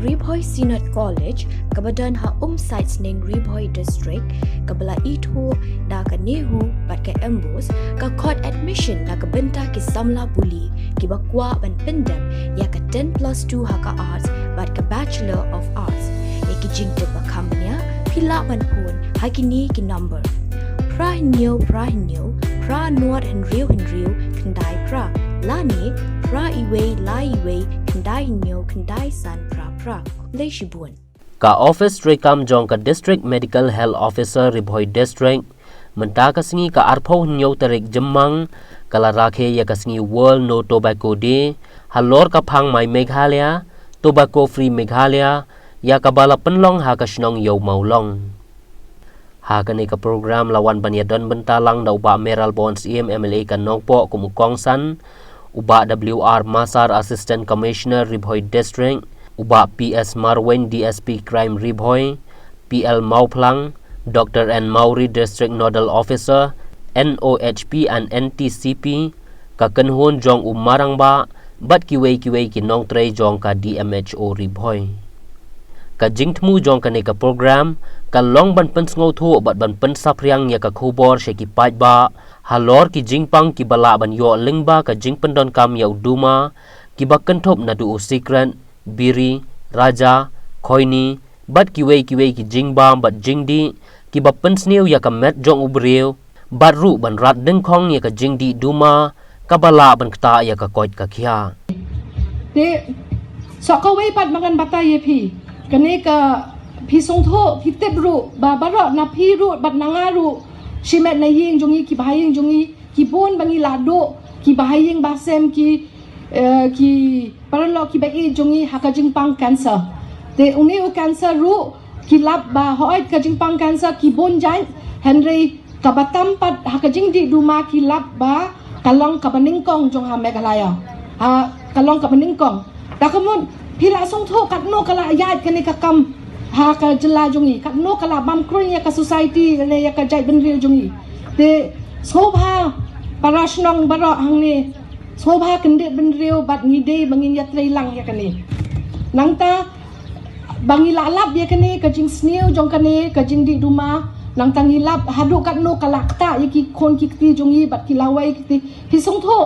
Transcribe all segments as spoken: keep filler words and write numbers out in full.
Ri Bhoi Synod College, kaba don ha Umsaitsning, Ri Bhoi District, kaba la ithuh da ka NEHU bad ka MBOSE, ka khot admission na ka bynta ki samla pule kiba kwah ban pyndep ïa ka ten plus two ha ka Arts bad ka Bachelor of Arts. Ïa ki jingtip ba kham bniah, phi lah ban phone ha kine ki number: phra hynñiew phra hynñiew phra nod hynriew hynriew khyndai phra, lane phra iwei lai iwei khyndai hynñiew khyndai san phra phra. Khublei shibun. Ka office treikam jong ka District Medical Health Officer, Ri Bhoi District, mynta ka sngi ka arphew hynñiew tarik Jymmang, ka la rakhe ïa ka sngi World No Tobacco Day halor ka phang My Meghalaya, Tobacco Free Meghalaya, ïa kaba la pynlong ha ka shnong Ïew Mawlong. Ha kane ka program la wan ban ïadon bynta lang da u Bah Mayralborn Syiem, MLA ka Nongpoh, kum u kongsan, u Bah W R Masar, Assistant Commissioner, Ri Bhoi District, u Bah P S Marwein, DSP Crime, Ri Bhoi, P L Mawphlang, Doctor N Mawrie, District Nodal Officer, NOHP and NTCP, ka kynhun jong u Marangbah, bad kiwei kiwei ki nongtrei jong ka DMHO Ri Bhoi. Ka jingthmu jong kane ka program ka long ban pynsngewthuh bad ban pynsaphriang ïa ka khubor sha ki paidbah halor ki jingpang kiba lah ban ïoh lyngba ka jingpyndonkam ïa u duma, kiba kynthup naduh u sikret, biri, raja, khoini, bad kiwei kiwei ki jingbam bad jingdih kiba pynsniew ïa ka met jong u briew, bad ruh ban rat dyngkhong ïa ka jingdih duma kaba lah ban ktah ïa ka koit ka khiah. Te sa kawei pat ba ngan batai ïa phi, kane ka, phi sngewthuh, phi tip ruh ba baroh na phi ruh bad na nga ruh, shimet na ïing jong ngi, ki bahaïing jong ngi, ki bun ba ngi la duh, ki bahaïing bahasem, ki, eh, ki paralok kiba ïeit jong ngi ha ka jingpang cancer. Te une u cancer ruh ki lap ba hooid ka jingpang cancer ki bun jait, hynrei kaba tam pat ha ka jingdih duma ki lap ba ka long kaba nyngkong jong ha Meghalaya. Ha, ka long kaba nyngkong. Ta ka mut, phi la sngewthuh katno ka la ïaid kane ka kam ha ka jylla jong ngi, katno ka la bam kruiñ ïa ka society ne ïa ka jaitbynriew jong ngi. Te sngewbha para shnong baroh hangne, sngewbha kyndit bynriew bad ngi dei ba ngin ïatrei lang ïa kane. Nangta ba ngi la lap ïa kane ka jingsniew jong kane ka jingdih duma, nangta ngi lap haduh katno ka la ktah ïa ki khun ki kti jong ngi bad ki lawei ki kti. Phi sngewthuh,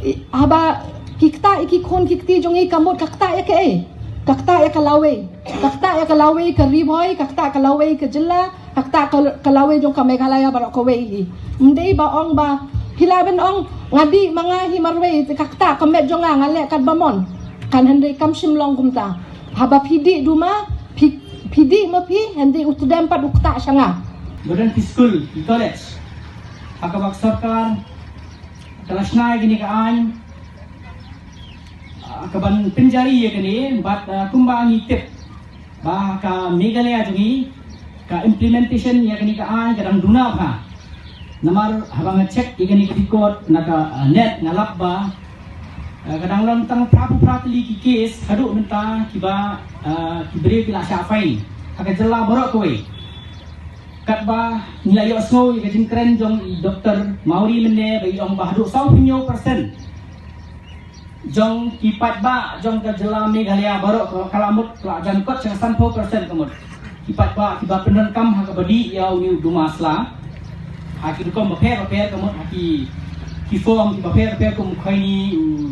i, haba ki ktah ïa ki khun ki kti jong ngi, ka mut ka ktah ïa kaei? Ka ktah ïa ka lawei. Ka ktah ïa ka lawei ka Ri Bhoi, ka ktah ka lawei ka jylla, ka ktah ka, ka lawei jong ka Meghalaya baroh kawei hi. Ym dei ba ong ba phi lah ban ong nga dih ma nga hi marwei, te ka ktah ka met jong nga, nga leh katba mon. Kan hynrei kam shym long kumta. Haba phi dih duma, phi, phi dih ma phi, hynrei u tdem pat u ktah sha nga. Ba don ki skul, ki college ha kaba ka sorkar ka la shna ïa kane ka aiñ, ah, ka ban pynjari ïa kane, bad, ah, kumba ngi tip ba ka Meghalaya jong ngi, ka implementation ïa kane ka aiñ ka dang duna bha. Namar haba nga check ïa kane ka record na ka, ah, net, nga lap ba, ah, ka dang long tang phra phew phra tylli ki case haduh mynta kiba, ah, ki briew ki la shah fine ha ka jylla baroh kawei. Katba ngi la ïohsngew ïa ka jingkren jong i Doktor Mawrie mynne ba i ong ba haduh saw phew hynñiew percent jong ki paidbah jong ka jylla Meghalaya baroh ka, ka la mut, ka la jan kot sha ka san phew percent ka mut. Ki paidbah kiba pyndonkam ha kaba dih ïa une u duma sla ha ki rukom bapher bapher ka mut, ha ki, ki form kiba pher bapher kum u khoini, u,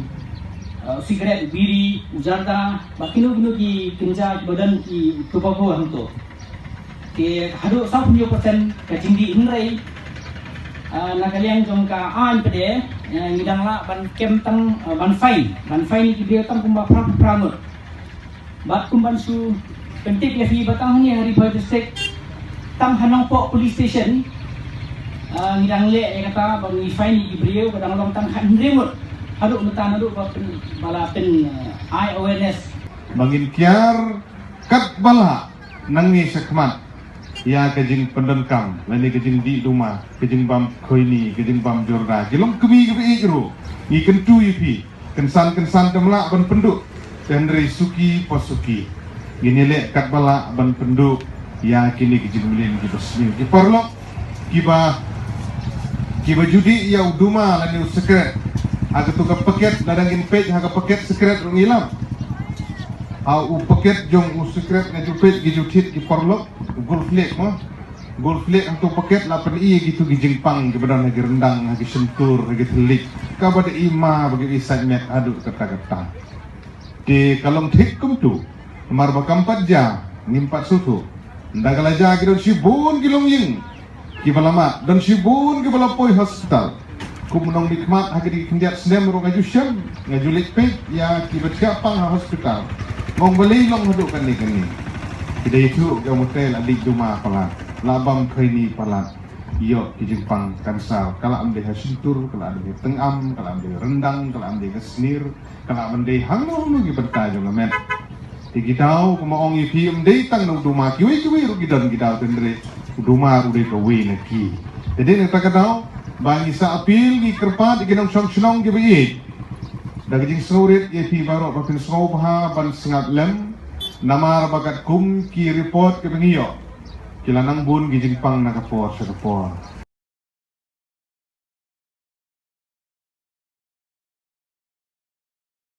uh, sikret, u biri, u jarda, bad kino kino ki kynja kiba don ki tobacco hangto. Te haduh saw phew hynñiew percent ka jingdih, hynrei, ah, na ka liang jong ka aiñ pat de, eh, ngi dang lah ban kem tang, eh, ban fine, ban fine ïa ki briew tang kumba phra phew phra ngut. Bad kum ban shu pyntip ïa phi ba tang hangne ha Ri Bhoi District, tang ha Nongpoh Police Station, ah, ngi dang leh ïa kata ba ngi fine ïa ki briew ba dang long tang khathynriew ngut. Haduh mynta naduh ba pyn, ba la pyn, eh, ai awareness. Ba ngin kiar katba lah nangne shakhmat ïa ka jingpyndonkam lane ka jingdih duma, ka jingbam khoini, ka jingbam jorda, ki longkmie kiba ïeit ruh ngi kyntu ïa phi, kynsan kynsan kam lah ban pynduh, te hynrei suki pa suki ngin ïaleh katba lah ban pynduh ïa kine ki jingmlien kiba sniew. Ki paralok, kiba, kiba ju dih ïa u duma lane u sikret ha kato ka paket, lada ngin peit ha ka paket sikret ruh ngi lap. Ah, u paket jong u sikret nga ju peit ki ju thied ki paralok, u gold flake mo. Gold flake hangto paket la pyni ïa kitu ki jingpang kiba don ha ki ryndang, ha ki shyntur, ha ki thylliej. Kaba da i ma ba ki i sait met haduh katta katta. Te ka long thik kumtu. Namar ba kam pat jia, ngim pat sngewthuh. Ynda ka la jia ki don shibun ki longïing kiba la mad, don shibun kiba la poi hospital. Kum u nongmihkhmat ha kine ki khyndiat snem ruh nga ju shem, nga ju leit peit ïa kiba thiah pang ha hospital. Nga ong balei long haduh kane kane. Ki da ïathuh ki ong te la leit duma palat, la bam kheiñi palat. Ïoh ki jingpang kansar, ka la ym dei ha shyntur, ka la ym dei ha tyngam, ka la ym dei ha ryndang, ka la ym dei ha snier, ka la ym dei hangno hangno ki bynta jong ka met. Te ki daw, kumba ong ïa phi, ym dei tang na u duma, kiwei kiwei ruh ki don ki daw, te hynrei u duma ruh u dei kawei na ki. Te dei na kata ka daw ba ngi sa appeal, ngi kyrpad ïa ki nongshong shnong kiba ïeit, da ka jingsngewrit ïa phi baroh ba phin sngewbha ban sngap lem, namar ba katkum ki report kiba ngi ïoh, ki la nang bun ki jingpang na ka por sha ka por.